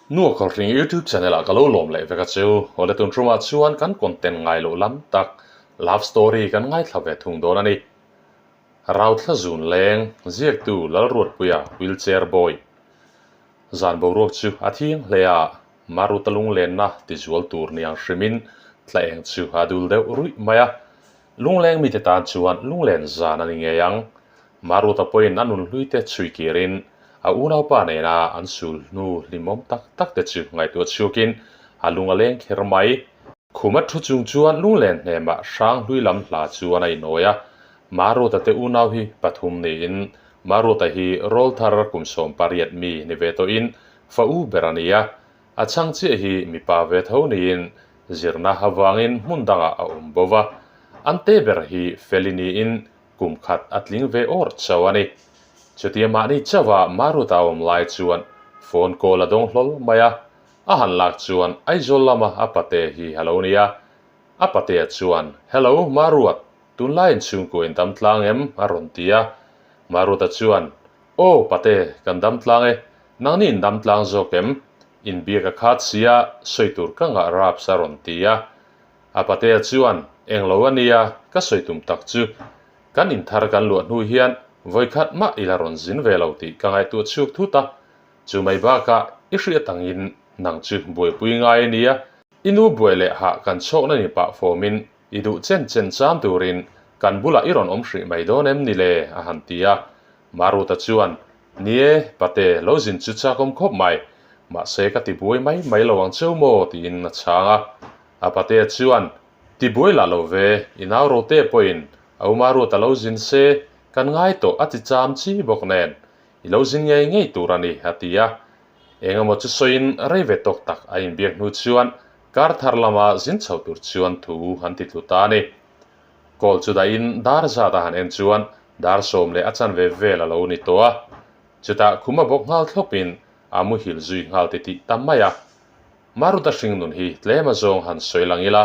Nuakhawlhring YouTube channel ah ka lo lawm leh vek a chu. Awle tun tumah chuan kan content ngai loh lam tak love story kan ngaithla ve thung dawn a ni. Rauthla zun leng ziaktu Lalruatpuia wheelchair boy. Zan boruak chu a thiang hle a, Maruta lunglenna tizual tur niang hrimin tla eng chu a dul deuh ruih mai a. Lungleng mite tan chuan lunglen zan a ni ngei ang. Maruta pawhin a nunhlui te chhui kirin a unaupa nena an sul hnu hlimawm tak tak te chu ngaihtuah chhuakin a lung a leng kher mai. Khuma thu chung chuan lunglen hnemah Hranghlui lam hla chuan a inawi a, Maruta te unau hi pathum niin Maruta hi rawlthar kum 18 mi ni ve tawhin fa u ber a ni a, A chhang chiah hi mipa ve tho niin zirna avangin hmun dangah a awm bo va, an te ber hi Feli niin kum khat a tling ve awr chauh a ni. Chutia mahni chauha Maruta a awm lai chuan phone call a dawng hlawl mai a, a han lak chuan Aizawl lama a pate hi a lo ni a. A patea chuan, Hello Maruat, tunlaiin chhungkua in dam tlang em? a rawn ti a. Maruta chuan, Aw pate, kan dam tlang e, nangni in dam tlang zawk em? Inbiak a khat sia, sawi tur ka ngah raps a rawn ti a. A patea chuan, Englo a nia, ka sawi tum tak chu. Kan inthar kan luah hnu hian vawikhat mah ila rawn zin ve lo tih ka ngaihtuah chhuak thut a. Chu mai bakah i hriat angin nang chu buaipui ngai a nia, i nu buai leh hah kan chhawkna ni pah fawmin I duh chen chen cham turin kan bulah i rawn awm hrih mai dawn em ni le? a han ti a. Maruta chuan, Ni e, pate, lo zin chu chakawm khawp mai. Mahse ka ti buai mai mai lo ang cheu maw? tiin a chhang a. A patea chuan, Ti buai lah lo ve, i nau rote pawhin au Maruta lo zin se, kan ngai tawh a ti cham chi bawk nen, i lo zin ngei ngei tur a ni, a ti a. Eng emaw chu sawiin rei ve tawk tak a inbiak hnu chuan Kar thar lama zin chho tur chuan thu an ti tlu ta a ni. Call chu dahin dar zat a han en chuan dar sawm leh a chanve vel a lo ni tawh a. Chutah khum a bawk nghal thlawpin a muhil zui nghal ti tih ta mai a. Maruta hringnun hi tlem a zawng han sawi lang ila.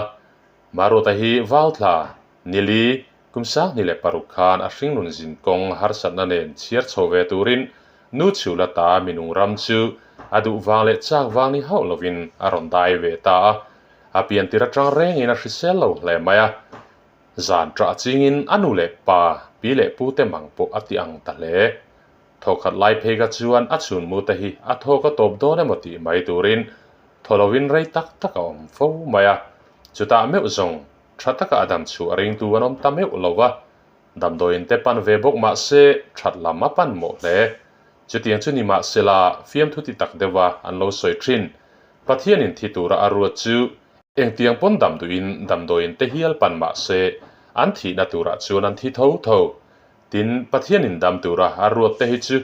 Maruta hi Vauthla, Nili, kum 2006 khan a hringnun zin kawng harsatna nen chhiar chho ve turin Nu chhiula ta minung ram chu a duh vang leh chak vang ni hauh lovin a rawn dai ve ta a, a pian tir atang rengin a hrisel lo hle mai a. Zan ṭah chingin a nu leh pa, pi leh pu te mang pawh a ti ang ta hle. Thawkhat lai phei kha chuan a chhun mu te hi a thawk a tawp dawn emaw tih mai turin thaw lovin rei tak tak a awm fo mai a. Chutah meuh zawng ṭha taka a dam chhuah ringtu an awm ta meuh lo va. Damdawiin te pan ve bawk mah se, that lam a pan mawh hle. Chutiang chu ni mah sela, fiamthu ti tak deuha an lo sawi thin. Pathianin thi tura a ruat chu engtiang pawn dam duhin damdawiin te hial pan mah se, an thihna turah chuan an thi tho tho. Tin, Pathianin dam tura a ruat te hi chu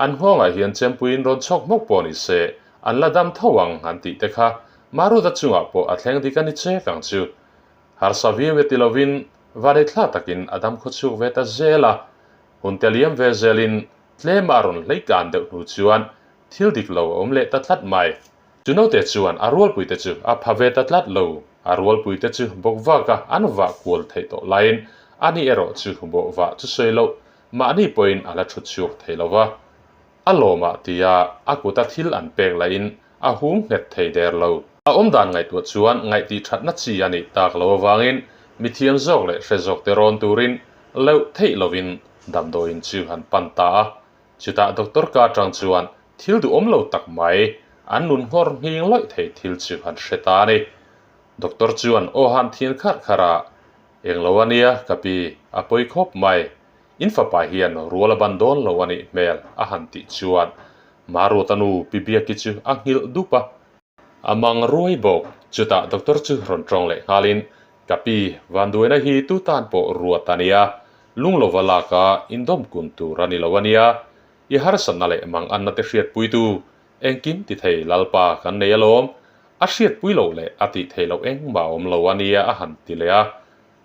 an nghawngah hian chempuiin rawn chhawk hmawk pawh ni se, an la dam tho ang an tih te kha Maruta chungah pawh a thleng dik a ni chek ang chu. Harsa viau e ti lovin vanei thla takin a dam khaw chhuk ve ta zel a, hun te liam ve zelin tlema a rawn hlei kan deuh hnu chuan thil dik lo a awm leh ta tlat mai. Chu naute chuan a rualpuite chu a pha ve ta tlat lo, a rualpuite chu bawk vaka an vah kual theih tawh laiin ani erawh chu bawh vah chu sawi loh mahni pawhin a la thut chhuak thei lo va. A lawmah tia a kuta thil an pek lahin a hum nghet thei der lo. A awmdan ngaihtuah chuan ngaihtih thatna chi a nih tak lo avangin mithiam zawk leh hre zawk te rawn turin leuh theih lovin damdawiin chu an pan ta a. Chutah doctor ka atang chuan thil duhawm lo tak mai, an nun nghawr nghing lawih thei thil chu an hre ta a ni. Doctor chuan aw han thin kharh kharh a, Englo a nia ka pi, a pawi khawp mai. In fapa hian rual a ban dawn lo a nih hmel a han tih chuan Maruata nu Pi Biaki chu a nghilh dup a. A mang ruai bawk. Chutah doctor chu rawn tawng leh nghalin, Ka pi, vanduaina hi tu tan pawh ruat a nia, lunglova laka indawm kun tur a ni lo a nia. I harsatna leh mang anna te hriatpuitu, engkim ti thei Lalpa kan nei alawm. A hriatpui loh leh a tih theih loh engmah a awm lo a nia a han ti leh a.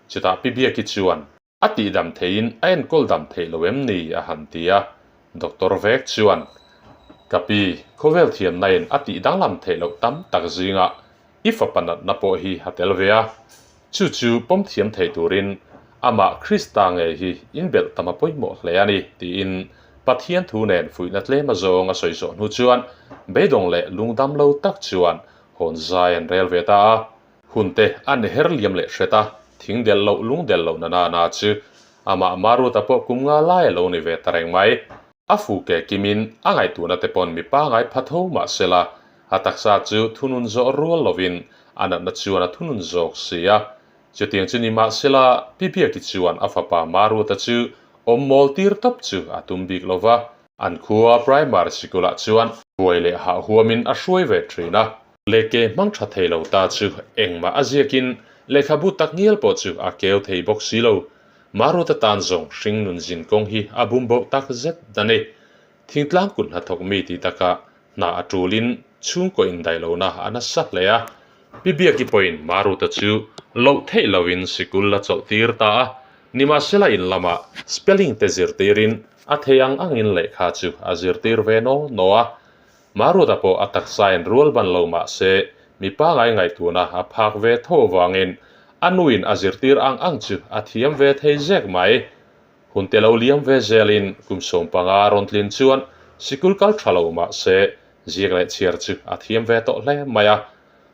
Chutah Pi Biaki chuan. A tihdam theihin a enkawl dam theih lo em ni? a han ti a. Doctor vek chuan, Ka pi, khawvel thiamnain a tih danglam theih loh tam tak zingah i fapa natna pawh hi a tel ve a. Chu chu pawm thiam thei turin amah Krista ngei hi inbelh tam a pawimawh hle a ni, tiin Pathian thu nen fuihna tlem azawng a sawi zawh hnu chuan beidawng leh lungdam lo tak chuan hawn zai an rel ve ta a. Hun te an her liam leh hret a, thing delh loh lung delh loh na na na chu amah Maruata pawh kum nga lai a lo ni ve ta reng mai. A fu ke kimin a ngaihtuahna te pawn mi pangai pha tho mah sela, a taksa chu thunun zawh rual lovin a natna chuan a thunun zawk si a. Chutiang chu ni mah sela, Pi Biaki chuan a fapa Maruata chu awm mawl tir tawp chu a tum bik lo va. An khua primary sikulah chuan buai leh hah huamin a hruai ve thin a. Lehke hmang tha thei lo ta chu engmah a ziakin lehkhabu tak ngial pawh chu a keu thei bawk si lo. Maruata tan zawng hring nun zin kawng hi a bum boh tak zet a ni. Thingtlang kut hnathawk mi ti takah hna a tulin chhungkaw indaih lohna a nasa hle a. Pi Biaki pawhin Maruta chu loh theih lohin sikul a chawlh tir ta a, nimahsela in lamah spelling te zirtirin a thei ang angin lehkha chu a zirtir ve naw naw a. Maruta pawh a taksain rual ban lo mah se mi pangai ngaihtuahna a phak ve tho avangin a nuin a zirtir ang ang chu a thiam ve thei zek mai. Hun te lo liam ve zelin kum 15 rawn tlin chuan sikul kal tha lo mah se ziak leh chhiar chu a thiam ve tawh hle mai a.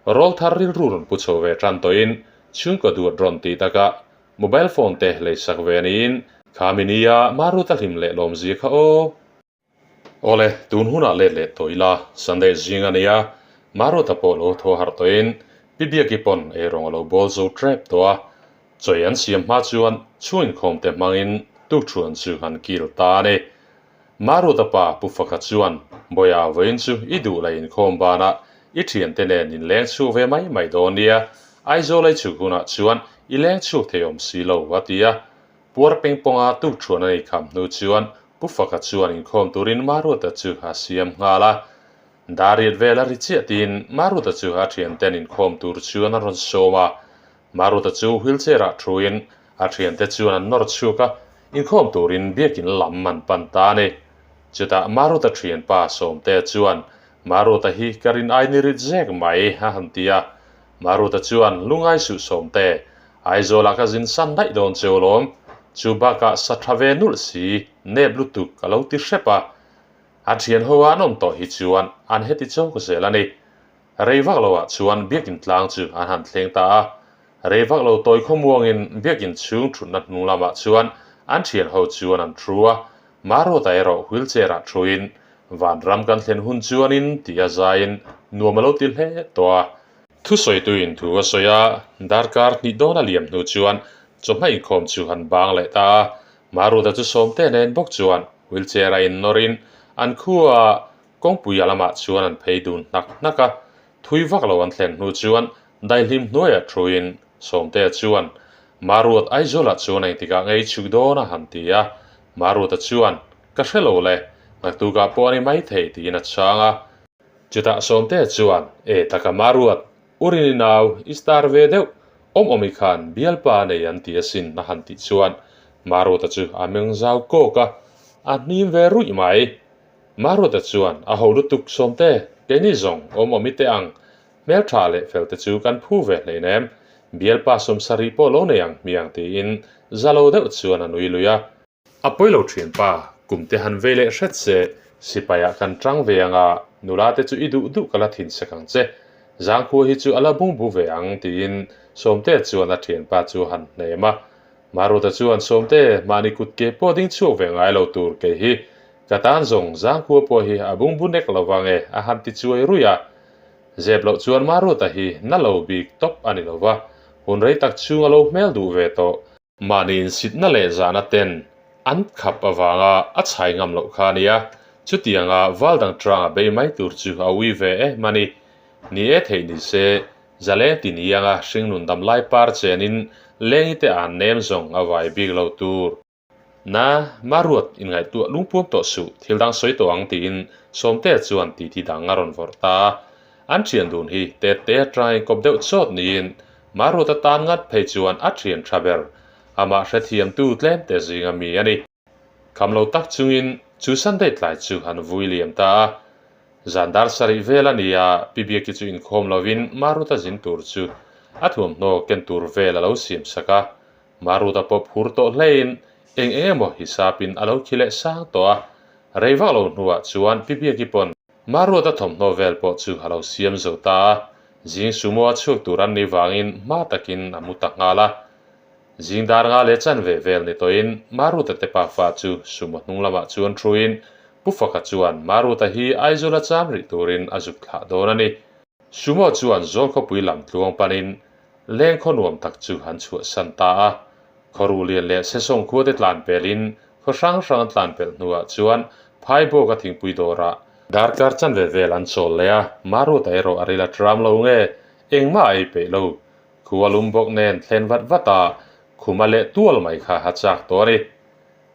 Rawl thar rilru rawn pu chho ve tan tawhin chhungkaw duat rawn tih takah mobile phone te leisak ve niin kha mi nia Maruta hlim leh lawmzia kha aw. Awle, tun hunah let leh tawh ila, Sunday zing a nia, Maruata pawh lo thaw harh tawhin Pi Biaki pawn eirawng a lo bawl zo tep tawh a, chawi an siam hma chuan chhung inkhawm te hmangin tukṭhuan chu an kil ta a ni. Maruata pa Pu Faka chuan, Bawiha vawiin chu i duh la inkhawm banah i ṭhiante nen in leng chhuak ve mai mai dawn nia, Aizawl ei chhuk hunah chuan i leng chhuak thei awm si lo, a ti a. Puar pengpawnga tukṭhuan a nei kham hnu chuan Pu Faka chuan inkhawm turin Maruata chu a siam nghal a. Dariat vel a ri chiah tiin Maruata chu a thianten inkhawm tur chuan a rawn sawm a. Maruata chu wheelchair ah thuin a thiante chuan an nawr chhuak a, inkhawm turin biakin lam an pan ta a ni. Chutah Maruata thianpa Sawmtea chuan, Maruata hi ka rin ai ni rit zek mai a han ti a. Maruata chuan, Lungai suh Sawmte, Aizawlah ka zin san daih dawn che ulawm, chu bakah sa tha ve nulh si, nep lutuk ka lo ti hrep a. A thian ho a an awm tawh hi chuan an heti chawk zel a ni. Rei vak loah chuan biakin tlang chu an han thleng ta a. Rei vak lo tawi khawmuangin biakin chhung thutna hnung lamah chuan an thian ho chuan an thu a, Maruata erawh wheelchair ah thuin vanram kan thlen hun chuanin ti a zaiin nuam a lo ti hle tawh a. Thusawituin thu a sawi a, darkar hnih dawn a liam hnu chuan chawhma inkhawm chu an bang leh ta a, Maruta chu Sawmte nen bawk chuan wheelchair a innawrin an khua kawngpui a lamah chuan an phei dun hnak hnak a, thui vak lo an thlen hnu chuan daihlim hnuaiah thuin Sawmtea chuan Maruat Aizawlah chuan engtikah ngei chhuk dawn a han ti a, Maruta chuan Ka hre lo le, naktukah pawh a ni maithei tiin a chhang a. Chutah Sawmtea chuan, E taka Maruat, u Rini nau, i star ve deuh, awm awmi khan bialpa a nei an ti asin a han tih chuan Maruata chu a meng zau kawk a, a hnim ve ruih mai. Maruata chuan, A ho lutuk Sawmte, keini zawng awm awmi teh ang, hmeltha leh fel te chu kan phu ve hleinem, bialpa sawmsarih pawh lo nei ang hmiang tiin za lo deuh chuan a nui lui a. A pawi lo thin pa, kum te han vei leh hret se, sipai ah kan tang ve ang a, nula te chu i duh duh ka la thin sek ang che. Zangkhua hi chu a la bungbu ve ang tiin Sawmte chuan a thianpa chu a han hnem a. Maruta chuan Sawmte, mahni kut ke pawh ding chhuak ve ngai lo tur kei hi ka tan zawng Zangkhua pawh hi a bungbu nek lo vang e a han ti chuai ruih a. Zep loh chuan Maruta hi na lo bik tawp a ni lo va, hun rei tak chhung a lo hmel duh ve tawh. Mahni insitna leh zahna ten an khap avanga a chhai ngam loh kha a nia, chutianga val dang tanga bei mai tur chu a ui ve em a ni. Ni e theih ni se, zaleng ti ni anga hringnun dam lai par chenin lengi te an nem zawng a vai bik lo tur. Na, Maruat inngaihtuah lungpuam tawh suh, thil dang sawi tawh ang tiin Sawmtea chuan titi dang a rawn vawrh ta a. An thian dun hi tet te atangin kawp deuh chawt niin Maruata tan ngat phei chuan a thian tha ber, amah hrethiamtu tlem te zinga mi a ni. Kham lo tak chungin chu Sunday tlai chu an vui liam ta a. Zan dar sarih vel a ni a, Pi Biaki chu inkhawm lovin Maruata zin tur chu a thuamhnaw ken tur vel a lo siam sak a. Maruta pawh phur tawh hlein eng eng emaw hisapin a lo khi leh sang tawh a. Rei vak lo hnuah chuan Pi Biaki pawn Maruata thawmhnaw vel pawh chu a lo siam zo ta a, zing sumo a chhuak tur an nih vangin hma takin a mu ta nghal a. Zing dar nga leh chanve vel ni tawhin Maruta te pafa chu sumo hnung lamah chuan thuin Pu Faka chuan Maruta hi Aizawl a cham rih turin a zuk thlah dawn a ni. Sumo chuan Zawlkhawpui lam tluang panin leng khaw nuam tak chu an chhuahsan ta a. Khawruh lian leh Sesawng khua te tlan pelin khaw hrang hrang an tlan pelh hnuah chuan Phaibawka thingpui dawrah darkar chanve vel an chawl leh a, Maruta erawh a ril a tram lo nge engmah a ei peih lo. Khua lum bawk nen thlen vat vat a, khuma leh tual mai kha a chak tawh a ni.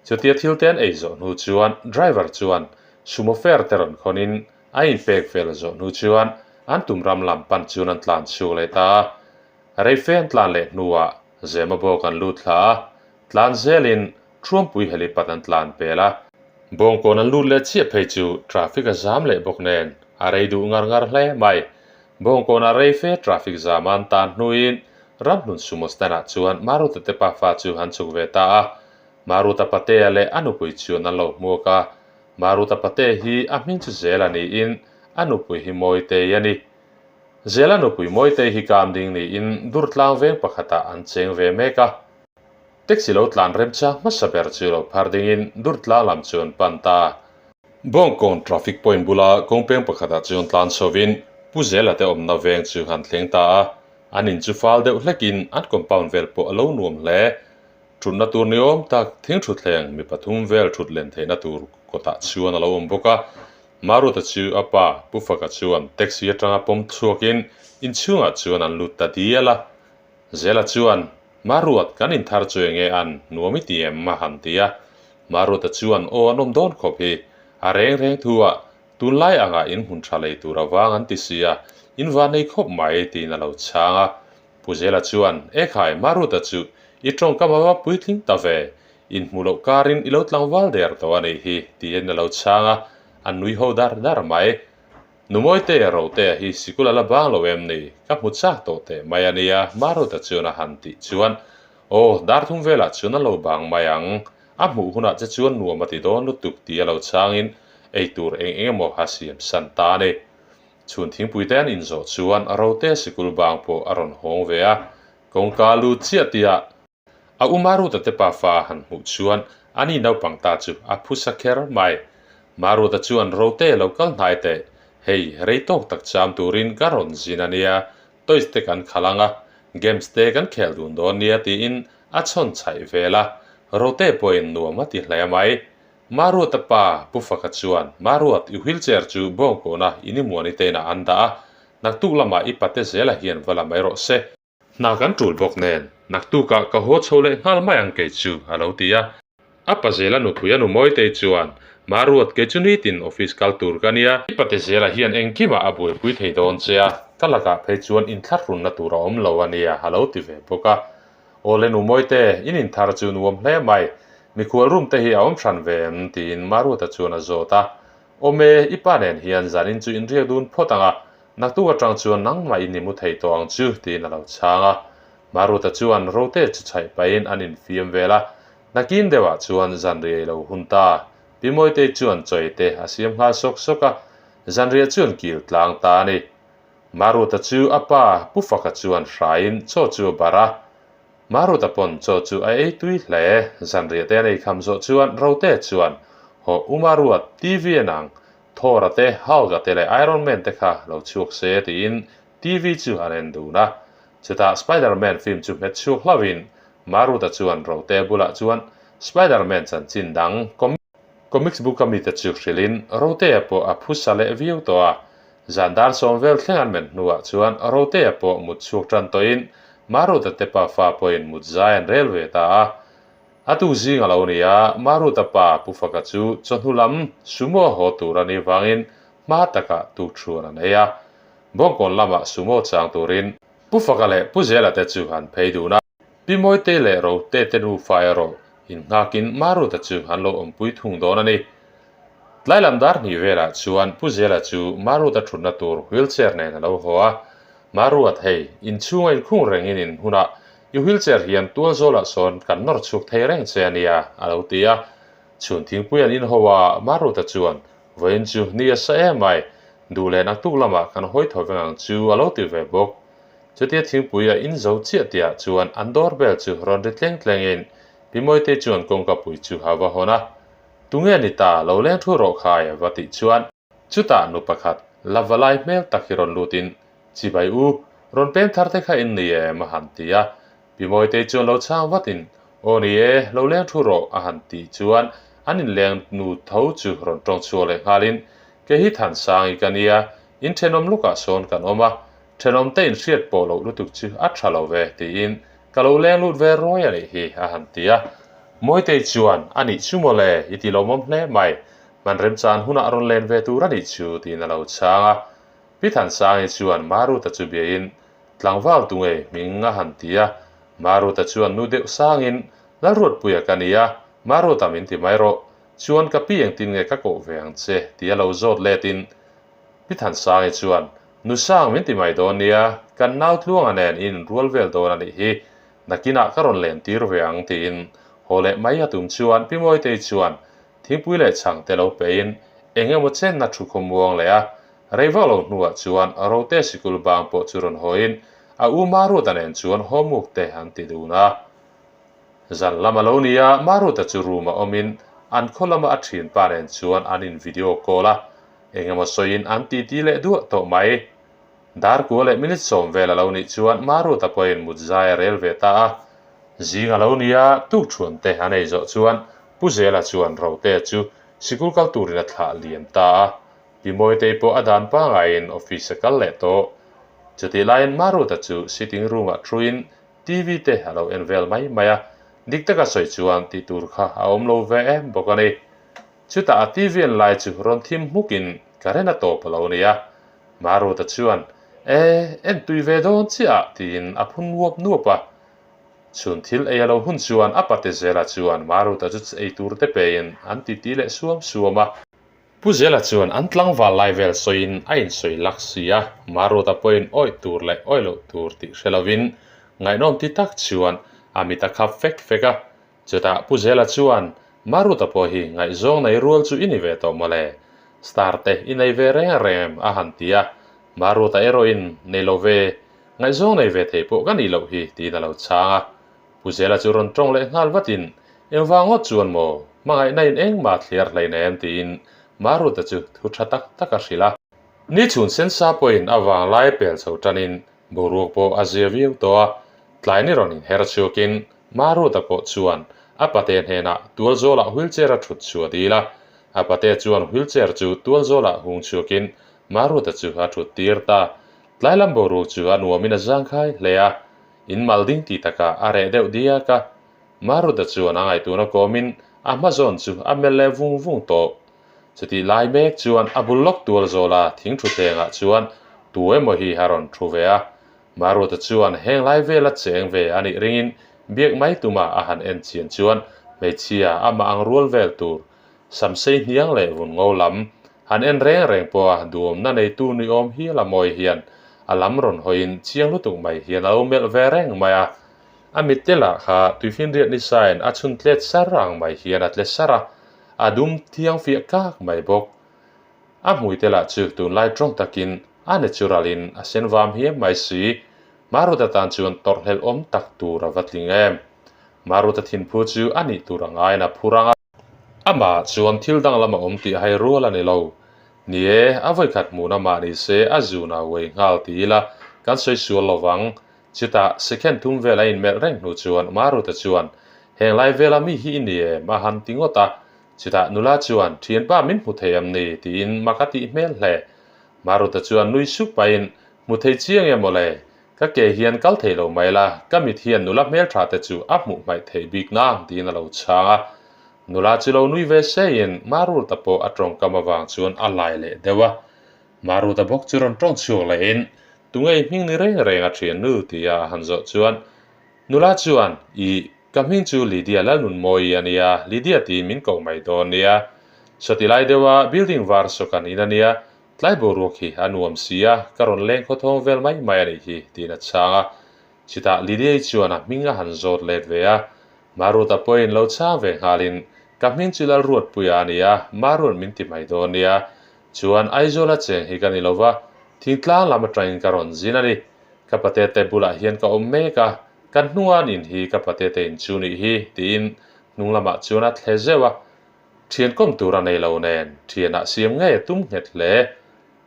Chutia thil te an ei zawh hnu chuan driver chuan sumo fare te rawn khawnin a inpek vel zawh hnu chuan an tum ram lam pan chuan an tlan chhuak leh ta a. Reife an tlan leh hnuah Zema bawk an lut thla a, tlan zelin Thuampui helipad an tlan pel a. Bawngkawn an lut leh chiah phei chu traffic a zam leh bawk nen a rei duh ngar ngar hle mai. Bawngkawnah reife traffic zam an tan hnuin Ramhlun sumo stand ah chuan Maruta te pafa chu an chhuk ve ta a. Maruta Patea leh a nupui chuan an lo hmuak a. Maruta Patea hi a hming chu Zela niin a nupui hi Mawitei a ni. Zela nupui Mawitei hi kam ding niin Durtlang veng pakhatah an cheng ve mek a. Taxi lo tlan remchang hmasa ber chu lo phar dingin Durtlang lam chu an pan ta. Bawngkawn traffic point bula kawngpeng pakhatah chuan tlan chhovin Pu Zela te awmna veng chu han thleng ta a. An in chu fal deuh hlekin an compound vel pawh a lo nuam hle. Thutna tur ni awm tak thing thutthleng mi pathum vel thut len theihna tur kawtah chuan a lo awm bawk a. Maruta chu a pa Pu Faka chuan taxi atanga pawm chhuakin inchhungah chuan an lut ta dial a. Zela chuan, Maruat, kan inthar chu enge an nuam i ti em? a han ti a. Maruata chuan, Aw an awm dawn khawp hi. A reng reng thu ah tunlai angah in hmun tha lei tur avang an ti si a, in van nei khawp mai tiin a lo chhang a. Pu Zela chuan, Ekhai, Maruta chu i tawngkam a va puitling ta ve, inhmuh loh karin i lo tlangval der tawh a nih hi, tiin a lo chhang a, a nui ho dar dar mai. Numawite, Rotea hi sikul a la bang lo em ni? Ka hmu chak tawh teh mai a nia, Maruta chuan a han tih chuan, Aw, dar thum velah chuan a lo bang mai ang, a hmuh hunah che chuan nuam a ti dawn lutuk ti a lo chhangin ei tur eng eng emaw a siam san ta a ni. Chhun thingpui te an inzawh chuan Rote sikul bang pawh a rawn hawng ve a, kawngka lut chiah tihah a u Maruta te pafa a han hmuh chuan ani naupang ta chu a phusa kher mai. Maruta chuan Rote lo kal hnai teh, hei rei tawk tak cham turin ka rawn zin a nia, toys te kan khalh ang a, games te kan khel dun dawn nia tiin a chhawn chhaih vel a, Rote pawhin nuam a ti hle mai. Maruata pa, Pu Faka chuan, Maruat, i wheelchair chu Bawngkawna in i muani te inah an dah a, naktuk lamah i pate zela hian va la mai rawh se. Hna kan tul bawk nen, naktukah ka haw chho leh nghal mai ang kei chu, a lo ti a. A pa zela nupui a nu Mawitei chuan, Maruat, kei chu nitin office kal tur ka nia. I pate zela hian engkimah a buaipui thei dawn che a, ka lakah phei chuan inthlahrunna tur a awm lo a nia, a lo ti ve bawk a. Awle nu Mawite, in inthar chu nuam hle mai. Mikhual room te hi a awm hran ve em? tiin Maruata chuan a zawt a. Awm e, i pa nen hian zanin chu in riak dun phawt ang a, naktuk atang chuan nangmah in i mu thei tawh ang chu, tiin a lo chhang a. Maruata chuan Rote chu chhaih pahin an infiam vel a, nakin deuhah chuan zanriah i lo hun ta. Pi Mawitei chuan chawi te a siam nghal sawk sawk a, zanriah chuan kil tlang ta a ni. Maruta chu a pa Pu Faka chuan hraiin chaw chu a barh a. Maruta pawn chaw chu a ei tui hle. Zanriah te an ei kham zawh chuan Rote chuan, Hawh u Maruat, TV en ang, Thor-a te, Hulk-a te leh Iron Man te kha lo chhuak se tiin TV chu an en dun a. Chutah Spider Man film chu hmet chhuak hlauhin Maruta chuan Rote bulah chuan Spider Man chanchin dang Comics book a mite chu hrilhin Rotea pawh a phusa leh viau tawh a. Zan dar sawm vel thleng an men hnuah chuan Rotea pawh mut chhuak tan tawhin Maruta te pafa pawhin mut zai an rel ve ta a. A tu zing a lo ni a, Maruta pa Pu Faka chu chawhnu lam sumo haw tur a nih vangin hma takah tuk thuan an ei a. Bawngkawn lamah sumo chang turin Pu Faka leh Pu Zela te chu an phei dun a. Pi Mawite leh Rote te nufa erawh innghakin Maruta chu an lo awmpui thung dawn a ni. Tlai lam dar hnih velah chuan Pu Zela chu Maruta thutna tur wheelchair nen a lo haw a. Maruat hei, inchhunga inkhung rengin in hunah i wheelchair hian tual zawlah sawn kan nawr chhuak thei reng che a nia, a lo ti a. Chhun thingpui an inho a, Maruta chuan, Vawiin chu ni a sa em mai, duh leh naktuk lamah kan hawi tho veng ang chu a lo ti ve bawk. Chutia thingpui a in zo chiah tihah chuan an door bell chu rawn ri tleng tlengin Pi Mawitei chuan kawngka pui chu a va hawn a. Tunge ni ta, lo leng thu rawh khai a va tih chuan chutah nu pakhat la va lai hmel tak hi rawn lutin Chibai u, rawn pem thar te kha in ni em a han ti a. Pi Mawitei chuan lo chhang vatin Aw ni e, lo leng thu rawh a han tih chuan an inleng nu tho chu rawn tawng chhuak leh nghalin Kei hi Thansangi ka nia, in thenawm lukah sawn kan awm a, Thenawmte inhriat pawh loh lutuk chu a tha lo ve tiin ka lo leng lut ve ruai a nih hi a han ti a. Mawitei chuan a nih chu mawle i ti lawmawm hle mai, hman remchan hunah rawn len ve tur a nih chu tiin a lo chhang a. Pi Thansangi chuan Maruta chu biain tlangval tu ngei hming a han ti a. Maruta chuan nu deuh sangin Lalruatpuia ka nia, Maruta min ti mai rawh, chuan ka pi engtin nge ka koh ve ang che tia lo zawt letin Pi Thansangi chuan Nu Sang min ti mai dawn nia, kan nau Tluanga nen i inrual vel dawn a nih hi, nakinah ka rawn len tir ve ang tiin haw leh mai a tum chuan Pi Mawitei chuan thingpui leh chhang te lo pein eng emaw chenna thu khawmuang leh a rei vak lo hnuah chuan Rote sikul bang pawh chu rawn hawiin a u Maruata nen chuan homework te an ti dun a. Zan lam a lo ni a, Maruata chu room a awmin an khaw lama a thianpa nen chuan an in video call a, Eng emaw sawiin an titi leh duah tawh mai. Darkua leh minute sawm vel a lo nih chuan Maruta pawhin mut zai a rel ve ta a. Zing a lo ni a, tukṭhuan te an ei zawh chuan Pu Zela chuan Rotea chu sikul kal turin a thlah liam ta a. Pi Mawitei pawh a dan pangaiin office a kal leh tawh. Chutih laiin Maruta chu sitting room-ah thuin TV te a lo en vel mai mai a. Dik taka sawi chuan tih tur kha a awm lo ve em bawk a ni. Chutah a TV en lai chu rawn thim hmukin current a tawp a lo ni a. Maruta chuan, E, en tui ve dawn chiah ah tiin a phun nuap nuap a. Chhun thil ei a lo hun chuan a pate Zela chuan Maruta chu ei tur te pein an titi leh suam suam a. Pu Zela chuan an tlangval lai vel sawiin a insawi lak si a, Maruta pawhin awih tur leh awih loh tur tih hre lovin ngaihnawm ti tak chuan a mit a khap fek fek a. Chutah Pu Zela chuan, Maruta pawh hi ngaihzawng nei rual chu i ni ve tawh mawle. Star te i nei ve reng reng em? a han ti a. Maruta erawhin, Nei lo ve, ngaihzawng nei ve thei pawh ka nih loh hi, tiin a lo chhang a. Pu Zela chu rawn tawng leh nghal vatin, Engvang ngawt chuan maw? Hmangaihna in engmah thliar hleinem, tiin Maruta chu thu tha tak tak a hrilh a. Ni chhun sensa pawhin a vanglai pel chho tanin Boruak pawh a zia viau tawh a, tlai ni rawn inher chhuakin Maruta pawh chuan a pate hnenah tualzawlah wheelchair a thut chu a dil a. A pate chuan wheelchair chu tualzawlah hung chhuakin Maruta chu a thut tir ta. Tlai lam boruak chu a nuamin a zangkhai hle a, in mal ding tih takah a reh deuh diak a. Maruta chuan a ngaihtuahna kawmin a hma zawn chu a melh leh vung vung tawh. Chutih lai mek chuan a bul lawk tual zawla thing thutthlengah chuan tu emaw hi a rawn thu ve a. Maruata chuan heng lai vela cheng ve a nih ringin biak mai tuma a han en chian chuan hmeichhia amah ang rual vel tur samsei hniang leh vun ngo lam han en reng reng pawha duhawmna neitu ni awm hial a mawi hian a lam rawn hawiin chiang lutuk mai hian a lo melh ve reng mai a. A mitte lah kha tuifinriat ni sain a chhun tlet sar ang mai hian a tle sar a. A dum thiang fiah kak mai bawk. A hmuite lah chu tunlai tawng takin a natural in a sen vam hiam mai si. Maruta tan chuan tawrhhlelh awm tak tur a va tling em. Maruta thinphu chu a nih tur a ngaiin a phur ang a. Amah chuan thil danglam a awm tih hai rual a ni lo. Ni e, a vawikhat hmuhna mah ni se a zun a uai nghal ti ila kan sawi sual lo vang. Chutah second thum vel a inmelh reng hnu chuan Maruta chuan, Heng lai vela mi hi i ni em? a han ti ngawt a. Chutah nula chuan, Thianpa min hmu thei em ni? tiin mak a tih hmel hle. Maruta chuan nui sup pahin, Hmu thei chiang em mawle? Ka ke hian kal thei lo mai la, ka mit hian nula hmeltha te chu a hmuh hmaih theih bik nang tiin a lo chhang a. Nula chu lo nui ve seiin Maruta pawh a tawngkam avang chuan a lai leh deuh a. Maruta bawk chu rawn tawng chhuak lehin, Tunge i hming ni reng reng a thian nu? tia a han zawh chuan nula chuan, Ih, ka hming chu Lydia Lalnunmawii a nia, Lydia tiin min koh mai dawn nia. Sawti lai deuha building var saw kan in a nia, tlai boruak hi a nuam si a, ka rawn leng khawthawng vel mai mai a nih hi, tiin a chhang a. Chutah Lydia-i chuan a hming a han zawt let ve a, Maruta pawhin lo chhang ve nghalin, Ka hming chu Lalruatpuia a ni a, Maruat min ti mai dawn nia. Chuan Aizawla cheng hi ka ni lo va, thingtlang lam atangin ka rawn zin a ni. Ka patete bulah hian ka awm mek a, kan hnunga an in hi ka patete in chu nih hi, tiin hnung lamah chuan a thle zeuh a. Thian kawm tur a nei lo nen, thianah siam ngei a tum nghet hle.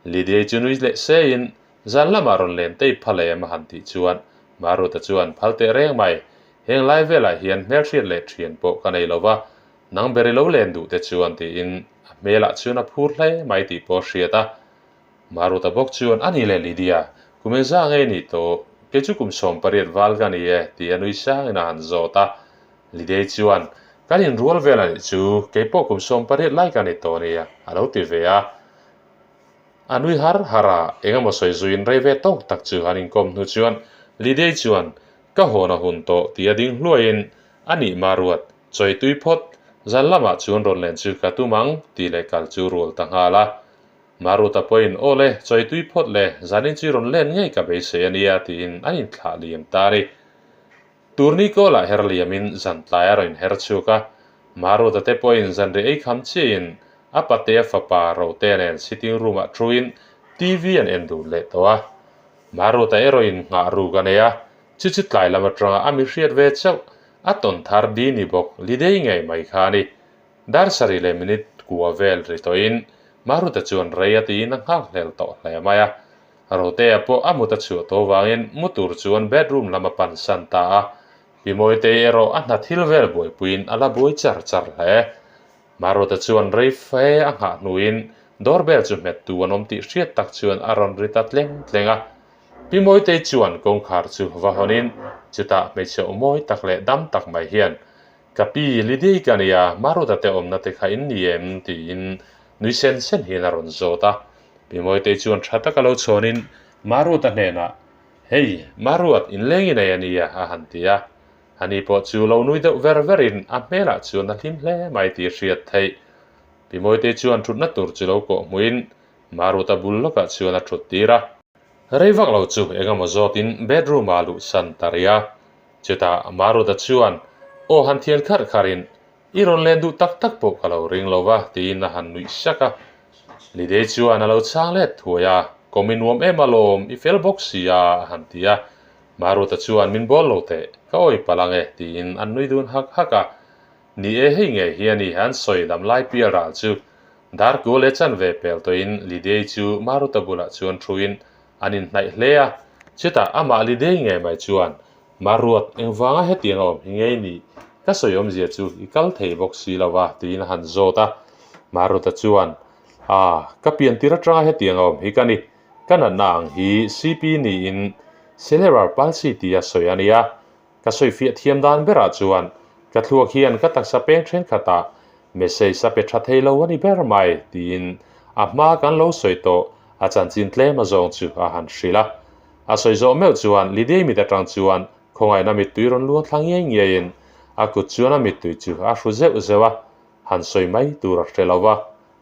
Lydiai chu nui leh seiin zan lamah rawn len tei phal em a han tih chuan Maruta chuan phal teh reng mai. Heng lai velah hian hmelhriat leh thian pawh ka nei lo va, nang ber i lo len duh te chuan tiin a hmelah chuan a phur hle mai tih pawh a hriat a. Maruta bawk chuan a ni leh Lydia, kum engzah ngei nih tawh, kei chu kum 18 val ka ni e ti a nui sangin a han zawt a. Lydia chuan, Kan inrual vel a nih chu, kei pawh kum 18 lai ka ni tawh nia a lo ti ve a. A nui har har a, eng emaw sawi zuiin rei ve tawk tak chu an inkawm hnu chuan Lydia chuan, Ka hawn a hun tawh ti a ding hluaiin a nih Maruat, chawi tui phawt, zan lamah chuan rawn len chu ka tum ang tih leh kal chu rual ta nghal a. Maruta pawhin, Aw le, chawi tui phawt le, zanin chu i rawn len ngei ka beisei a nia tiin an inthlah liam ta a ni. Turni kawlah her liamin zan tlai a rawn inher chhuak a, Maruta te pawhin zanri ei kham chiahin a patea fapa Rotea nen sitting room-ah thuin TV an en dun leh tawh a. Maruta erawhin nghah ruk a nei a, chu chu tlai lam atanga a mi hriat ve chauh, a tawn thar di ni bawk Lidei ngei mai kha a ni. Dar sarih leh minute kua vel ri tawhin Maruta chuan rei a tiin a nghak hlel tawh hle mai a. Rotea pawh a mut a chhuah tawh vangin mu tur chuan bedroom lam a pan san ta a, Pi Mawitei erawh a hna thil vel buaipuiin a la buai char char hle. Maruta chuan rei fe a nghah hnuin doorbell chu hmet tu an awm tih hriat tak chuan a rawn ri ta tleng tleng a. Pi Mawitei chuan kawngkhar chu va hawnin chutah hmeichhe aw mawi tak leh dam tak mai hian, Ka pi, Lidei ka nia, Maruta te awmna te kha in ni em? tiin nui sen sen hian a rawn zawt a. Pi Mawitei chuan tha taka lo chhawnin Maruta hnenah, Hei, Maruat, inleng i nei a nia, a han ti a. Ani pawh chu lo nui deuh ver verin a hmelah chuan a hlim hle mai tih a hriat theih. Pi Mawitei chuan thutna tur chu lo kawh hmuhin Maruta bul lawkah chuan a thut tir a. Rei vak lo chu eng emaw zawtin bedroom-ah luhsan ta rih a. Chutah Maruta chuan aw han thian kharh kharhin, I rawn len duh tak tak pawh ka lo ring lo va, tiin a han nuih sak a. Lidei chuan a lo chhang let thuai a, Kawm i nuam em alawm, i fel bawk si a, a han ti a. Maruta chuan min bawl lo teh, ka awi palh ang e, tiin an nui dun hak hak a. Ni e, hei ngei hi a ni, an sawi dam lai pial ral chu. Darkua leh chanve pel tawhin Lidei chu Maruta bulah chuan thuin An inhnaih hle a, chutah amah Lidei ngei mai chuan, Maruat, engvanga hetiang a awm hi ngei ni? Ka sawi awmzia chu i kal thei bawk si lo va, tiin a han zawt a. Maruata chuan, A, ka pian tir atanga hetiang a awm hi ka ni. Ka natna ang hi CP niin Cerebral Palsy tia sawi a nia. Ka sawifiah thiam dan berah chuan ka thluak hian ka taksa peng thenkhatah message a pe tha thei lo a ni ber mai tiin a hma kan lo sawi tawh a chanchin tlem a zawng chu a han hrilh a. A sawi zawh meuh chuan Lidei mit atang chuan khawngaihna mittui rawn luang thla ngiai ngiaiin a kut chuan a mittui chu a hru zeuh zeuh a, han sawi mai tur a hre lo va.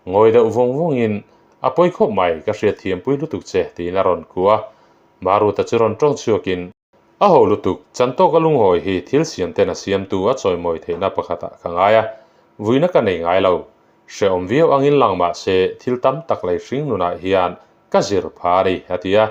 Ngawi deuh vawng vawngin a pawi khawp mai ka hriatthiampui lutuk che tiin a rawn kuah a. Maruta chu rawn tawng chhuakin A ho lutuk, chantawka lunghawi hi thil siam ten a siamtu a chawimawi theihna pakhatah ka ngai a, vuina ka nei ngai lo. Hrehawm viau angin lang mah se thil tam tak lei hring nunah hian ka zir pha a ni, a ti a.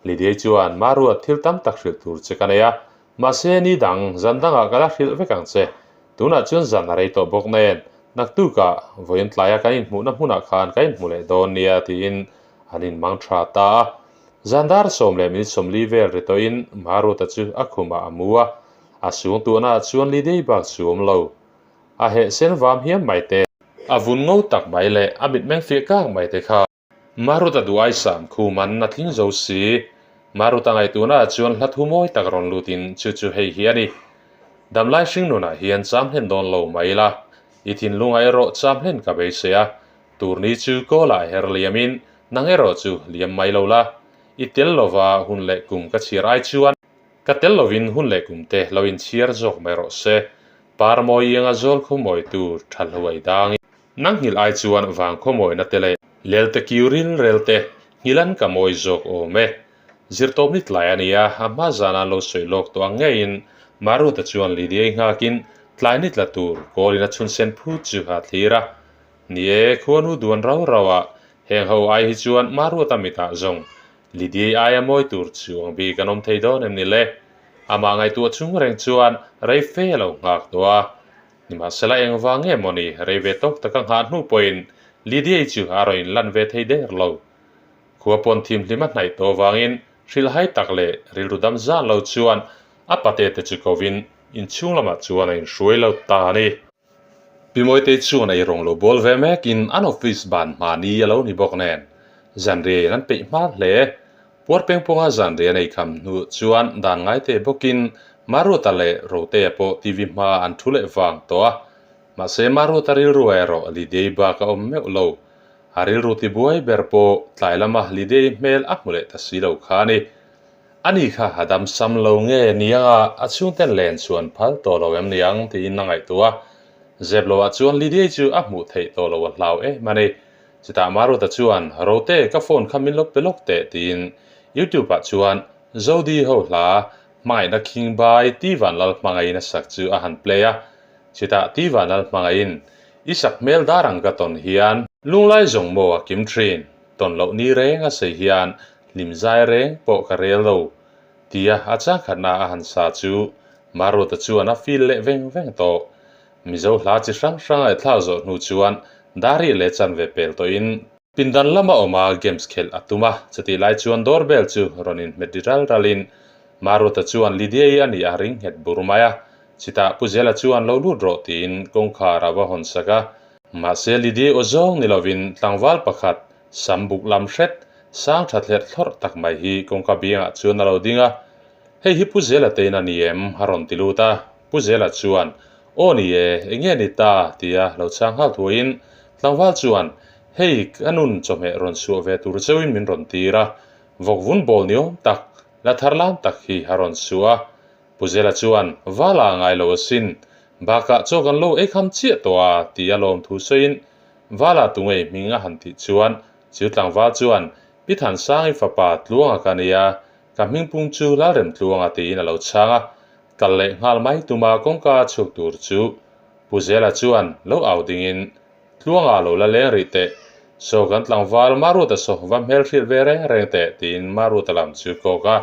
Lidiai chuan, Maruat, thil tam tak hrilh tur che ka nei a, mahse ni dang, zan dangah ka la hrilh vek ang che. Tunah chuan zan a rei tawh bawk nen, naktukah vawiin tlaia kan inhmuhna hmunah khan ka inhmu leh dawn nia, tiin an inmang tha ta a. Zandar 10 leh minute 40 vel ri tawhin Maruta chu a khumah a mu a, a sung tuhnaah chuan Lidei bak chu awm lo. A heh sen vam hiam mai te. A vun ngo tak mai leh a mitmeng fiah kak mai te kha. Maruta duh ai sam khum an a tling zo si. Maruta ngaihtuhnaah chuan hla thu mawi tak rawn lutin chu chu hei hi a ni. Damlai hringnunah hian cham hlen dawn lo mai ila, i thinlungah erawh cham hlen ka beisei a, Turni chu kawlah her liamin nang erawh chu liam mai lo la, i tel lova hun leh kum ka chhiar ai chuan ka tel lovin hun leh kum te lo inchhiar zawk mai rawh se. Par mawi ianga zawl khawmawitu tha hluai dangin. Nang nghilh ai chuan vang khawmawina te leh lelte kiu ril rel te nghilan ka mawi zawk awm e. Zirtawp ni tlai a ni a, a hma zana lo sawi lawk tawh ang ngeiin Maruta chuan Lydia-i nghakin. Tlai ni tla tur kawlin a chhun sen phut chu a thlir a. Ni e, khuanu duan rau rau ah heng ho ai hi chuan Maruata mitah zawng Lidiai aia mawi tur chu ang bik an awm thei dawn em ni le? Amah ngaihtuah chung reng chuan rei fe a lo nghak tawh a. Nimahsela engvang nge mawni rei ve tawk taka nghah hnu pawhin Lidiai chu a rawn inlan ve thei der lo. Khua pawn thimhlim a hnaih tawh vangin hrilhhai tak leh rilru dam zan lo chuan a pate te chu kovin inchhung lamah chuan a inhruai lo ta a ni. Pi Mawitei chuan ei rawng lo bawl ve mekin an office ban hmani a lo ni bawk nen zanriaiin an peih hma hle. Puar peng pawnga zanriai an ei kham hnu chuan dan ngaite bawkin Maruata leh Rotea pawh TV hma an thu leh vang tawh a. Mahse Maruata rilru erawh Lidei bak a awm meuh lo. A rilru tibuai ber pawh tlai lama Lidei hmel a hmu leh ta si lo kha a ni. Ani kha a dam sam lo nge niang a, a chhungten len chuan phal tawh lo em niang tiin a ngaihtuah a. Zep loah chuan Lydia chu a hmuh theih tawh lo a hlau em a ni. Chutah Maruta chuan, Rote, ka phone kha min lo pe lawk teh tiin YouTube ah chuan Zodi ho hla Hmangaihna Khing Bai Ti Vanlal Hmangaihin a sak chu a han play a. Chutah Ti Vanlal Hmangaihin i sak hmel dar ang ka tawn hian lunglai zawng maw a kim thin, tawn loh ni reng a sei hian Hlim zai reng pawh ka rel lo, tia a changkhatna a han sa chu Maruata chuan a feel leh veng veng tawh. Mizo hla chi hrang hrang a thlak zawh hnu chuan Dari leh chanve pel tawhin pindan lama awma games khelh a tum a, chutih lai chuan door bell chu rawn inhmet ri ral ralin Maruata chuan Lydia-i a nih a ring nghet bur mai a, chutah Pu Zela chuan lo lut rawh tiin kawngkhar a va hawn sak a. Mahse Lydia aw zawng ni lovin tlangval pakhat Sam buk lam hret, sang tha thlerh thlawrh tak mai hi kawngka biangah chuan a lo ding a. Hei hi Pu Zela tein a ni em? a rawn ti lut a. Pu Zela chuan, Aw ni e, eng nge ni ta? tia lo chhang nghal thuaiin tlangval chuan, Hei, ka nun chawhmeh rawn chhuah ve tur cheuhin min rawn tir a, vawk vun bawl ni awm tak, la thar lam tak hi a rawn chhuah a. Pu Zela chuan, Vala a ngai lo asin, bakah chaw kan lo ei kham chiah tawh a, ti a lawmthu sawiin Vala tungei hming a han tih chuan chu tlangval chuan, Pi Thansangi fapa Tluanga ka nia, ka hmingpung chu Lalrem Tluanga tiin a lo chhang a, kal leh nghal mai tuma kawngka a chhuak tur chu Pu Zela chuan lo au dingin, Tluanga lo la leng rih teh, saw kan tlangval Maruata saw va hmel hrilh ve reng reng teh tiin Maruata lam chu kawk a.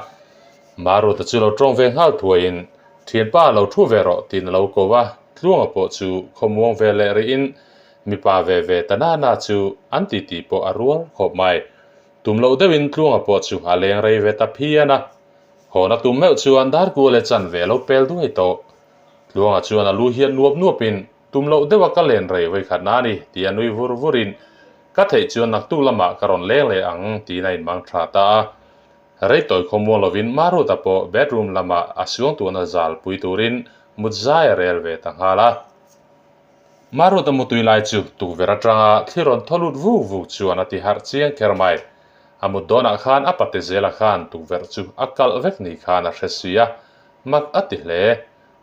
Maruata chu lo tawng ve nghal thuaiin, Thianpa lo thu ve rawh tiin a lo ko a, Tluanga pawh chu khawmuang ve leh rihin mipa ve ve ta na na chu an titi pawh a rual khawp mai. Tum loh deuhin Tluanga pawh chu a leng rei ve ta phian a. Hawn a tum meuh chuan Darkua leh chanve a lo pel duai tawh. Tluanga chuan a lu hian nuap nuapin Tum loh deuha ka len rei vawikhat na a ni, tia nui vur vurin, Ka theih chuan naktuk lamah ka rawn leng leh ang, tiin a inmang tha ta a. Rei tawi khawmuang lovin Maruta pawh bedroom lamah a suangtuahna zal pui turin mut zai a rel ve ta nghal a. Maruta mutui lai chu tukverh atanga thli rawn thaw lut vuk vuk chuan a ti harh chiang kher mai. A mut dawnah khan a pate zela khan tukverh chu a kalh vek ni khan a hre si a, mak a ti hle.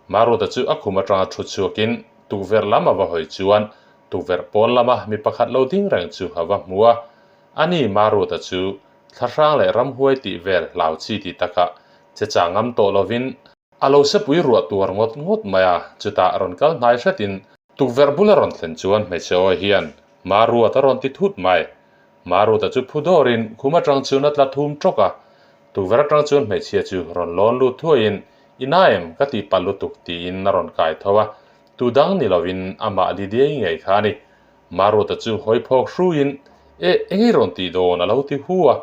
Maruta chu a khum atanga thu chhuakin tukverh lam a va hawi chuan tukverh pawn lama mi pakhat lo ding reng chu a va hmu a. Ani Maruta chu thlahrang leh ramhuai tih vel hlau chi ti takah che chang ngam tawh lovin a lo sepui ruah tuar ngawt ngawt mai a, chutah rawn kal hnai hretin tukverh bula rawn thlen chuan hmeichhe awi hian Maruat a rawn ti thut mai. Maruta chu phu dawrin khum atang chuan a tla thum tawk a, tukverh atang chuan hmeichhia chu rawn lawn lut thuaiin I na em? Ka tih palh lutuk tiin a rawn kai tho a, tu dang ni lovin amah Lydia-i ngei kha a ni. Maruata chu hawi phawk hruiin, E, engei rawn tih dawn? a lo ti hu a.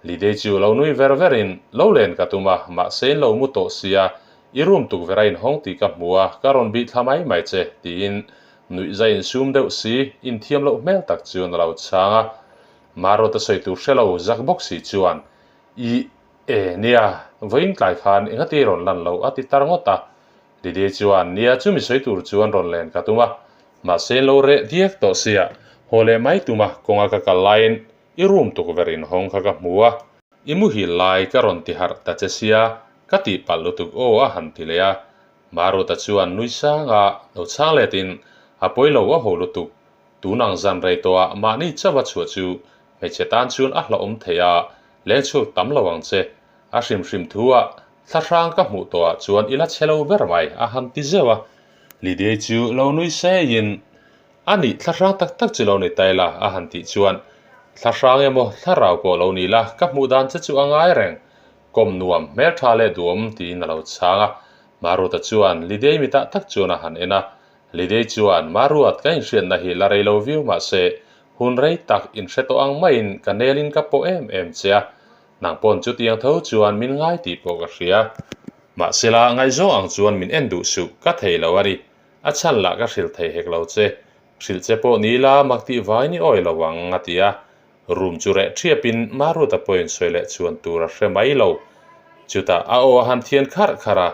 Lydia-i chu lo nui ver verin, Lo len ka tum a, mahse in lo mu tawh sia, i room tukverh a inhawng tih ka hmu a, ka rawn bih thla mai mai che, tiin nuih zai insum deuh si, inthiam loh hmel tak chuan a lo chhang a. Maruata sawi tur hre lo zak bawk si chuan, Ih, E, nia, vawiin tlai khan engati rawn lan loh a ti tar ngawt a. Lydia chuan, Nia, chumi sawi tur chuan rawn len ka tum a, mahse in lo reh diak tawh sia, haw leh mai tum a, kawnga ka kal laiin i room tukverh inhawng kha ka hmu a, i muhil lai ka rawn ti harh ta che sia, ka tihpalh lutuk aw a han ti leh a. Maruta chuan nui sanga lo chhang letin, A pawi lo a haw lutuk, tun ang zan rei tawhah mahni chauh a chhuah chu hmeichhe tan chuan a hlauhawm thei a, Leng chhuak tam lo ang che. A hrim hrim thu ah thlahrang ka hmuh tawh ah chuan i la chhe lo ber mai a han ti zeuh a. Lydia chu lo nui seiin, A nih, thlahrang tak tak chu lo ni ta ila, a han tih chuan, Thlahrang emaw, thlarau pawh lo ni la, ka hmuh dan che chu a ngai reng. Kawm nuam, hmeltha leh duhawm, tiin a lo chhang a. Maruata chuan Lydia mitah tak chuan a han en a. Lydia chuan, Maruat, ka inhriatna hi la rei lo viau mahse, hun rei tak inhre tawh ang maiin ka nelin ka pawh em em che a. Nang pawn chutiang tho chuan min ngai tih pawh ka hria. Mahsela, ngaihzawng ang chuan min en duh suh, ka thei lo a ni. A chhan lah ka hrilh thei hek lo che. Hrilh che pawh ni la, mak tih vain i awi lo ang, a ti a. Room chu reh ṭhiapin Maruta pawhin sawi leh chuan tur a hre mai lo. Chutah a aw a han thian kharh kharh a,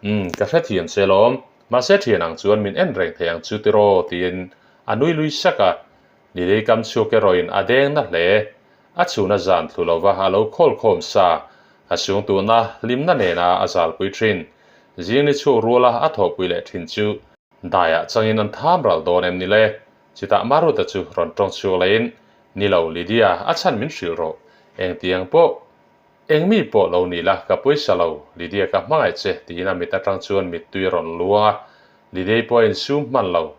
Umm, ka hrethiam che lawm. Mahse ṭhian ang chuan min en reng thei ang chu tiraw, tiin a nui lui sak a. Nilei kam chhuak erawhin a deng na hle. A chhuna zan thlu lova a lo khawl khawm sa, a sung tuhna hlimna nena a zalpui thin. Zing ni chhuak ruala a thawhpui leh thin chu daiah changin an tham ral dawn em ni le? Chutah Maruta chu rawn tawng chhuak lehin, Ni lo, Lydia, a chhan min hrilh rawh. Engtiang pawh, eng mi pawh lo ni la, ka pawisa lo, Lydia ka hmangaih che, tiin a mit atang chuan mittui a rawn luang a. Lydia-i pawh a insum hman lo.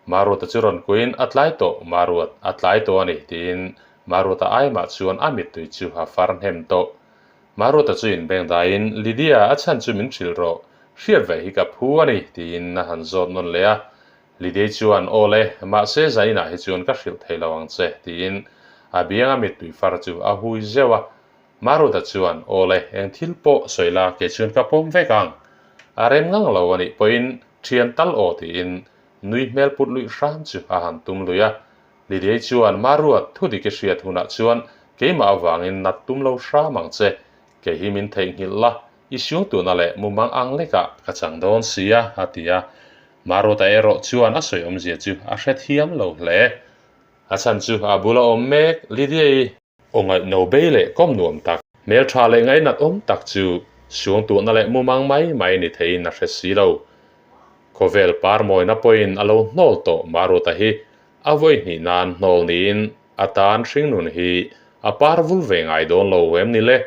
Maruata chu rawn kuiin, A tlai tawh, Maruat, a tlai tawh a ni, tiin Maruata aimah chuan a mittui chu a far hnem tawh. Maruata chu inbeng daiin, Lydia, a chhan chu min hrilh rawh, hriat ve hi ka phu a ni, tiin a han zawt nawn leh a. Lydia chuan, Aw le, mahse zainah hi chuan ka hrilh thei lo ang che, tiin a bianga mittui far chu a hui zeuh a. Maruata chuan, Aw le, eng thil pawh sawi la, kei chuan ka pawm vek ang. A rem ngang lo a nih pawhin thian tal aw, tiin Nui hmel put luih hram chu a han tum lui a. Lydiai chuan, Maruat, thu dik i hriat hunah chuan keimah avangin nat tum lo hram ang che. Kei hi min theihnghilh la, i siung tuna leh mumang ang lekah ka chang dawn si a, a ti a. Maruata erawh chuan a sawi awmzia chu a hrethiam lo hle. A chhan chu a bula awm mek Lydiai. Aw ngaihno bei leh kawm nuam tak, hmeltha leh ngainat awm tak chu suangtuahna leh mumang mai mai ni theiin a hre si lo. Khawvel par mawina pawhin a lo hnawl tawh Maruata hi a vawi hnih nan hnawl niin a tan hringnun hi a par vul ve ngai dawn lo em ni le?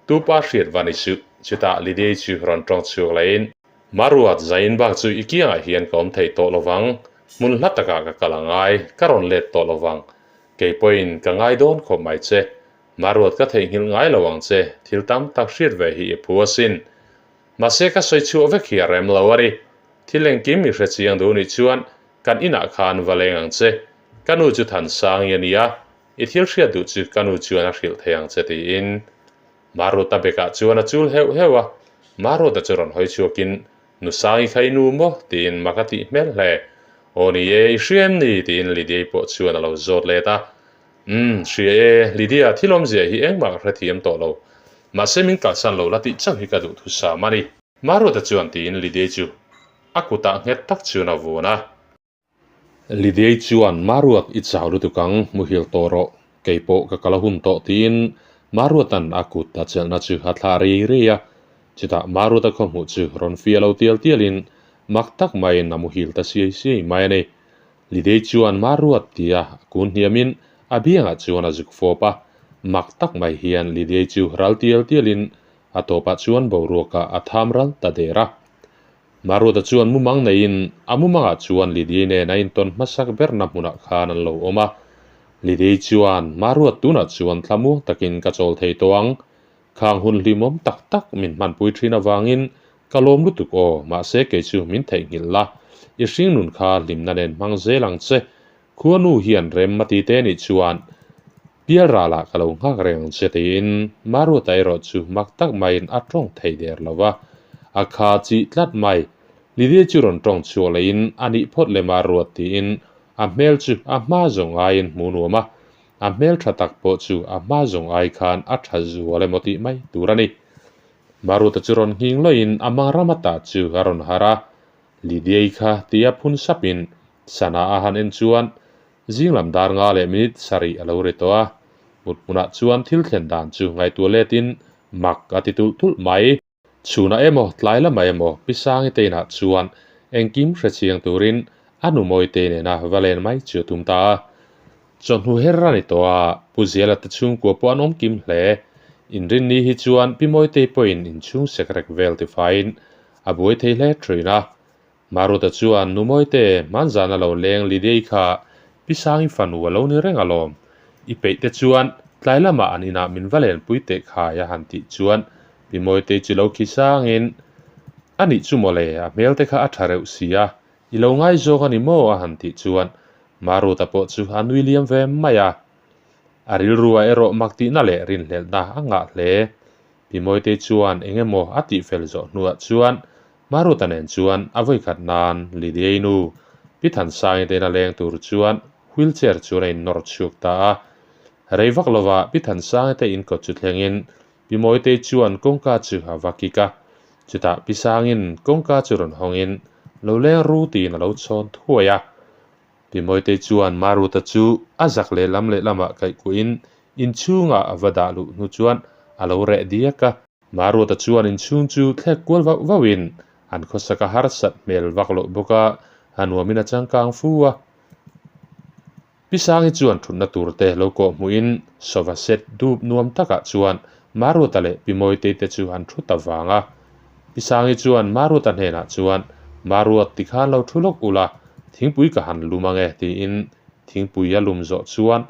Tu pa hriat va ni suh, chutah Lydiai chu rawn tawng chhuak lehin, Maruat, Zain bak chu i kiangah hian ka awm thei tawh lovang, hmun hla takah ka kal angai, ka rawn let tawh lovang, Kei pawhin ka ngai dawn khawp mai che. Maruat ka theihnghilh ngai lo ang che, thil tam tak hriat ve hi i phu asin. Mahse ka sawi chhuah vek hi a rem lo a ni. Thil engkim i hre chiang duh nih chuan kan inah khan va leng ang che. Ka nu chu Thansangi a ni a, i thil hriat duh chu ka nu chuan a hrilh thei ang che tiin. Maruata bekah chuan a chul heuh heuh a, Maruata chu rawn hawi chhuakin Nusangi kha i nu maw? tiin mak a tih hmel hle. Aw ni e, i hria em ni? tiin Lydia-i pawh chuan a lo zawt let a. Umm, hria e, Lydia, thil awmzia hi engmah ka hrethiam tawh lo. Mahse min kalsan lo la tih chauh hi ka duh thusam a ni. Maruata chuan tiin Lydia-i chu a kutah nghet tak chuan a vun a. Lydiai chuan Maruat i chau lutuk ang, muhil tawh rawh, kei pawh ka kal a hun tawh tiin Maruatan a kut a chelhna chu a thlah rei rei a. Chutah Maruata khawhmuh chu rawn fia lo tial tialin mak tak maiin a muhil ta siai siai mai a ni. Lydiai chuan Maruat tia a kun hniamin a biangah chuan a zuk fawp a, mak tak mai hian Lydiai chu ral tial tialin a tawpah chuan boruakah a tham ral ta der a. Maruata chuan mumang neiin a mumangah chuan Lydiai nen a intawn hmasak berna hmunah khan an lo awm a. Lydiai chuan, Maruat tunah chuan thlamuang takin ka chawl thei tawh ang. Khang hun hlimawm tak tak min hmanpui thin avangin ka lawm lutuk aw, mahse kei chu min theihnghilh la. I hringnun kha hlimna nen hmang zel ang che. Khuanu hian rem a ti te nih chuan Pialralah ka lo nghak reng ang che tiin Maruata erawh chu mak tak maiin a tawng thei der lo va, a kha chih tlat mai. Lydia chu rawn tawng chhuak lehin a nih phawt le Maruat tiin a hmel chu a hma zawng aiin hmu nuam a, a hmel tha tak pawh chu a hma zawng ai khan a tha zual emaw tih mai tur a ni. Maruata chu rawn nghing lawin a mang ram ata chu a rawn harh a, Lydia-i kha tia phun sapin sana a han en chuan Zing lam dar nga leh minute sarih a lo ri tawh a, mut hmunah chuan thil thlen dan chu ngaihtuah letin mak a ti tulh tulh mai. Chhunah emaw tlai lamah emaw Pi Sangi te inah chuan engkim hre chiang turin a nu Mawite nena va len mai chu a tum ta a. Chawhnu her a ni tawh a, Pu Ziala te chhungkua pawh an awm kim hle. Inrinni hi chuan Pi Mawitei pawhin inchhung sekrek vel tifaiin a buai thei hle thin a. Maruta chuan, Nu Mawite, hmanzan a lo leng Lidei kha Pi Sangi fanu a lo ni reng alawm. I peih te chuan tlai lamah an inah min va lenpui teh khai a han tih chuan Pi Mawitei chu lo khi sangin, A nih chu mawle, a hmel te kha a tha reuh si a, i lo ngaizawng a ni maw a han tih chuan Maruta pawh chu a nui liam ve mai a. A rilruah erawh mak tihna leh rinhlelhna a ngah hle. Pi Mawitei chuan eng emaw a tihfel zawh hnuah chuan Maruta nen chuan a vawikhat nan Lydiai nu Pi Thansangi te ina leng tur chuan wheelchair chuan a innawr chhuak ta a. Rei vak lovah Pi Thansangi te inkawt chu thlengin Pi Mawitei chuan kawngka chu a va kik a. Chutah Pi Sangin kawngka chu rawn hawngin lo leng ru tiin a lo chhawn thuai a. Pi Mawitei chuan Maruta chu a zak lehlam lehlamah kaihkuahin inchhungah a va dah luh hnu chuan a lo reh diak a. Maruata chuan inchhung chu thlek kual vauh vauhin an khawsak a harsat hmel vak loh bawk a, a nuamin a changkang fu a. Pi Sangi chuan thutna tur te lo kawh hmuhin sofa set dup nuam takah chuan Maruata leh Pi Mawitei te chu an thu ta vang a. Pi Sangi chuan Maruata hnenah chuan, Maruat tikhan lo thu lawk ula, thingpui ka han lum ange tiin thingpui a lum zawh chuan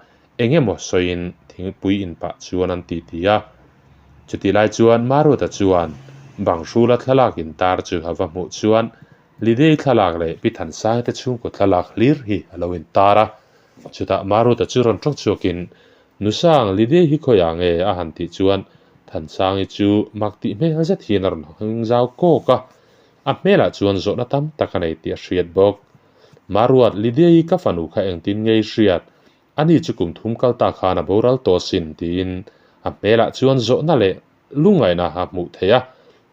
eng emaw sawiin thingpui in pah chuan an ti ti a. Chutih lai chuan Maruata chuan bang hrula thlalak in tar chu a va hmuh chuan Lidei thlalak leh Pi Thansangi te chhungkaw thlalak hlir hi a lo in tar a. Chutah Maruata chu rawn tawng chhuakin, Nusang, Lidei hi khawiah nge? a han tih chuan Thansangi chu mak tih hmel zet hian a rawn hawng zau kawk a. A hmelah chuan zawhna tam tak a nei tih a hriat bawk. Maruat, Lydia-i ka fanu kha engtin nge i hriat? Ani chu kum thum kal ta khan a boral tawh asin, tiin a hmelah chuan zawhna leh lungngaihna a hmuh theih a.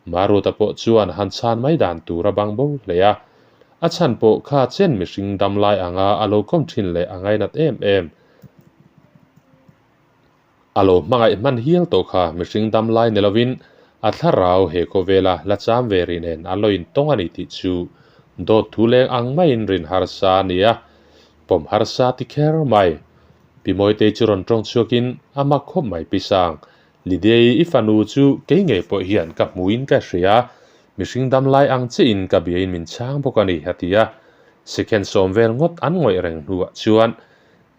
Maruata pawh chuan han chhan mai dan tur a bang bo hle a. A chhan pawh kha chen mihring dam lai anga a lo kawm thin leh a ngainat em em. A lo hmangaih hman hial tawh kha mihring dam lai ni lovin a thlarau he khawvela la cham ve rih nen a lo intawng a ni tih chu dawt thu leng ang maiin rin harsa a ni a, pawm harsa ti kher mai. Pi Mawitei chu rawn tawng chhuakin a mak khawp mai Pi Sang, Lidei i fanu chu kei ngei pawh hian ka hmuin ka hria, mihring dam lai ang chiahin ka biain min chhang bawk a ni a ti a. Second sawm vel ngawt an ngawih reng hnuah chuan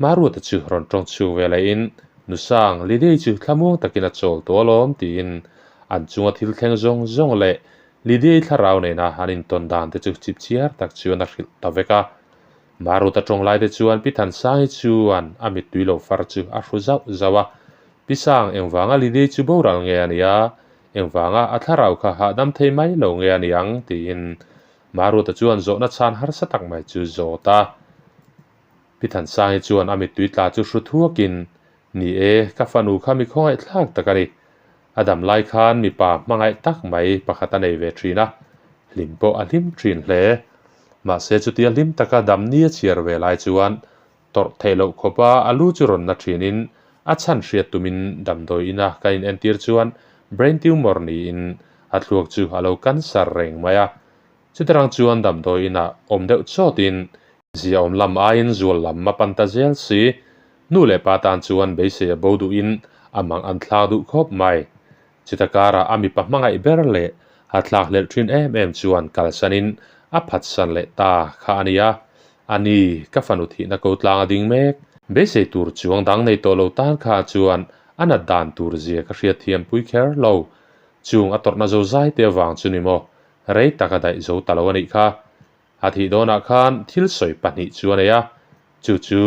Maruata chu rawn tawng chhuk ve leh in, Nusang, Lidei chu thlamuang takin a chawl tawh alawm tiin an chunga thil thleng zawng zawng leh Lidei thlarau nena an intawn dan te chu chipchiar tak chuan a hrilh ta vek a. Maruata tawng lai te chuan Pi Thansangi chuan a mittui lo far chu a hru zauh zauh a, Pi Sang, engvanga Lidei chu boral nge a nia? Engvanga a thlarau kha hahdam thei mai lo nge a ni ang? tiin Maruata chuan zawhna chhan harsa tak mai chu zawt a. Pi Thansangi chuan a mittui tla chu hru thuakin, Ni e, ka fanu kha mi khawngaih thlak tak a ni. A dam lai khan mipa hmangaih tak mai pakhat a nei ve thin a, hlim pawh a hlim thin hle. Mahse chutia hlim taka dam ni a chhiar ve lai chuan tawrh theih loh khawpa a lu chu rawn na thinin a chhan hriat tumin damdawi ina ka inentir chuan brain tumor niin a thluak chu a lo cancer reng mai a. Chutirang chuan damdawi inah awm deuh chawtin Ziaawm lam aiin zual lam a pan ta zel si. Nu leh pa tan chuan beisei a bo duhin a mang an thlak duh khawp mai. Chuta karah a mipa hmangaih ber leh a thlak hlelh thin em em chuan kalsanin a phatsan leh ta kha a nia. A ni, ka fanu thihna ko tlang a ding mek. Beisei tur chuang dang nei tawh lo tan kha chuan a nat dan tur zia ka hriat thiam pui kher lo. Chung a tawrhna zo zai te avang chu ni maw, rei tak a daih zo ta lo a nih kha. A thih dawnah khan thil sawi pahnih chu a nei a, chu chu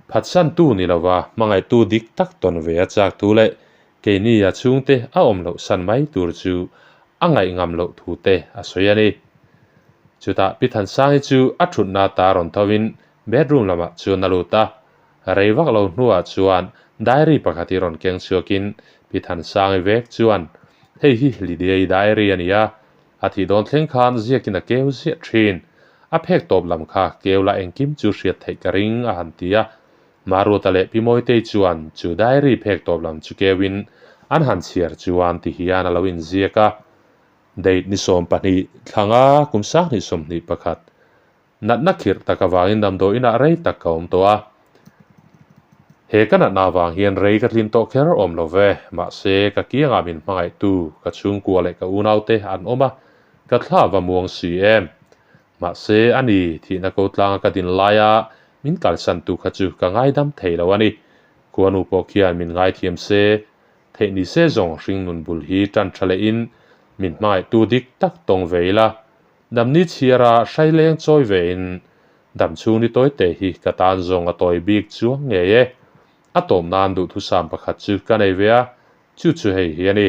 phatsantu ni lova hmangaihtu dik tak tawn ve a chak thu leh keini a chhungte a awm loh san mai tur chu a ngaih ngam loh thu te a sawi a ni. Chutah Pi Thansangi chu a thutna ta rawn thovin bedroom lamah chuan a lut a, rei vak lo hnuah chuan diary pakhat hi rawn keng chhuakin Pi Thansangi vek chuan, Hei hi Lydia-i diary a ni a, A thih dawn thleng khan ziakin a keu ziah thin. A phek tawp lam kha keu la engkim chu hriat theih ka ring a han ti a. Maruata leh Pi Mawitei chuan chu diary phek tawp lam chu keuin an han chhiar chuan ti hian a lo inziak a. Date ni 12 thlanga kum 2021 Natna khirh tak avangin damdawi inah rei tak ka awm tawh a. He ka natna avang hian rei ka tlin tawh kher awm lo ve, mahse ka kiangah min hmangaihtu ka chhungkua leh ka unaute an awm a, ka thla va muang si em. Mahse, ani, thihna ko tlanga ka din laia min kalsantu kha chu ka ngaidam thei lo a ni. Khuanu pawh khian min ngaithiam se, theih ni se zawng hringnun bul hi tan tha lehin min hmangaihtu dik tak tawng ve ila, damni chhiara hraileng chawi vein damchhung ni tawi te hi ka tan zawng a tawi bik chuang ngei e. A tawm nan duhthusam pakhat chu ka nei ve a, chu chu hei hi a ni.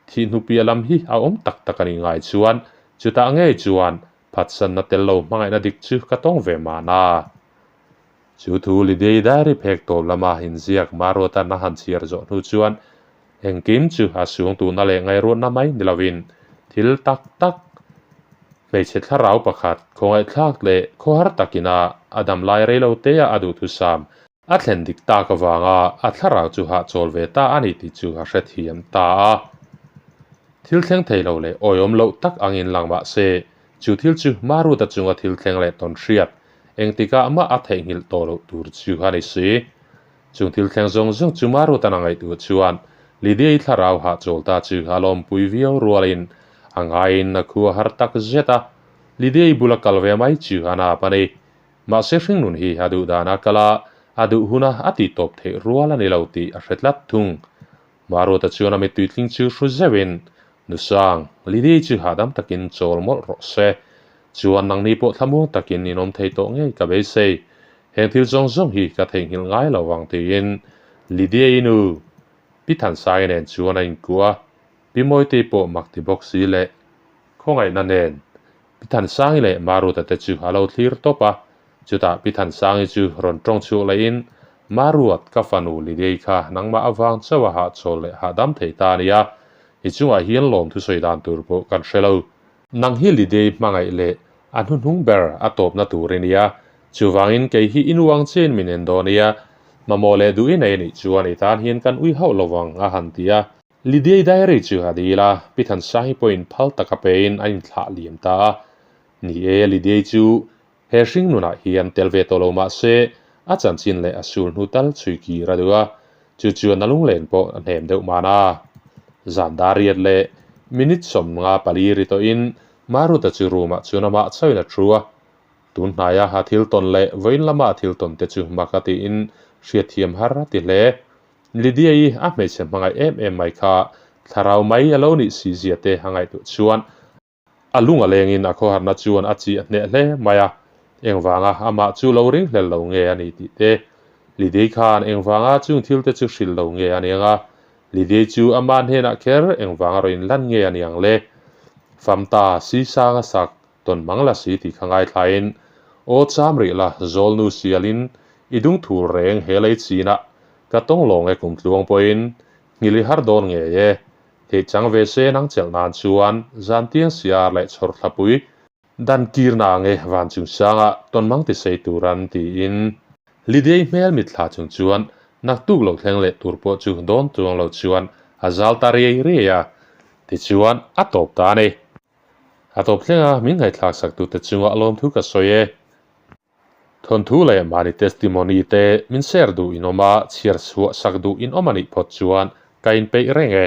Thih hnupiah lam hi a awm tak tak a nih ngai chuan chutah ngei chuan phatsanna tel lo hmangaihna dik chu ka tawng ve mahna. Chu thu Lidei diary phek tawp lama inziak Maruatan a han chhiar zawh hnu chuan engkim chu a sung tuna leh ngaihruatna mai ni lovin thil tak tak hmeichhe thlarau pakhat khawngaihthlak leh khawhar takina a damlai reilotea a duhthusam A thlen dik tak avanga a thlarau chu hahchawl ve ta a ni tih chu a hrethiam ta a. Thil thleng thei lo leh awihawm loh tak angin lang mah se, chu thil chu Maruta chunga thil thleng leh tawn hriat engtikah mah a theihnghilh tawh loh tur chu a ni si. Chung thil thleng zawng zawng chu Marutan a ngaihtuah chuan Lydia-i thlarau hahchawl ta chu a lawmpui viau rualin a ngaiin a khu a har tak zet a, Lydia-i bula kal ve mai chu a nap a ni. Mahse hringnun hi a duh dan a kal a, a duh huna a tih tawp theih rual a ni lo tih a hre tlat thung. Maruata chuan a mittui tling chu hru zeuhin, Nusang, Lydia chu hahdam takin chawl mawlh rawh se. Chuan nangni pawh thlamuang takin in awm thei tawh ngei ka beisei. Heng thil zawng zawng hi ka theihnghilh ngai lo vang tiin Lydia-i nu Pi Thansangi nen chuan a inkuah a, Pi Mawitei pawh mak ti bawk si leh khawngaihna nen Pi Thansangi leh Maruta te chu a lo thlir tawp a, chutah Pi Thansangi chu rawn tawng chhuak lehin, Maruat, ka fanu Lidei kha nangmah avang chauh a hahchawl leh hahdam thei ta a nia, i chungah hian lawm thusawi dan tur pawh kan hre lo. Nang hi Lidei hmangaih leh a hnuhnung ber a tawpna tur i nia, chuvangin kei hi i nuang chiain min en dawn nia, mamawh leh duh i nei anih chuan i tan hian kan ui hauh lo vang a han ti a. Lydia-i diary chu a dil a, Pi Thansangi pawhin phal taka pein a inthlah liam ta a. Ni e, Lydia-i chu he hring nunah hian tel ve tawh lo mah se, a chanchin leh a sul hnu tal chhui kir a duh a, chu chuan a lunglen pawh a hnem deuh man a. Zan dar riat leh minute 54 ri tawhin Maruta chu room-ah chuan amah chauhin a thu a. Tun hnaia a thil tawn leh vawiin lama a thil tawn te chu mak a tiin hriatthiam har a ti hle. Lydia-i a hmeichhe hmangaih em em mai kha thlarau mai a lo nih si zia te a ngaihtuah chuan a lung a lengin a khawharna chuan a chi a hneh hle mai a, engvanga amah chu lo ringhlel lo nge a ni tih te, Lydia-i khan engvanga chung thil te chu hrilh lo nge a ni ang a, Lydia-i chu ama hnenah kher engvanga rawn inlan nge a ni ang le? Famta Sisanga sak Tawn hmang la si tih kha ngaithlain, Aw cham rih la, zawlnu sialin i dung thur reng he lei chinah ka tawng lawng e kum tluang pawhin nghilh i har dawn ngei e. Theih chang ve se nang chelh nan chuan zan tiang siar leh chhawr thlapui dan kir na nge van chung sangah tawn mang ti sei turan tiin Lydiai hmel mitthla chung chuan naktuk lo thleng leh tur pawh chu dawn chuang lo chuan a zal ta riai riai a, tichuan a tawp ta a ni. A tawp thlenga min ngaihthlak sak tute chunga lawmthu ka sawi e. Thawnthu leh mahni testimony te min share duh in awm a, chhiar chhuah sak duh in awm a nih phawt chuan ka inpeih reng e.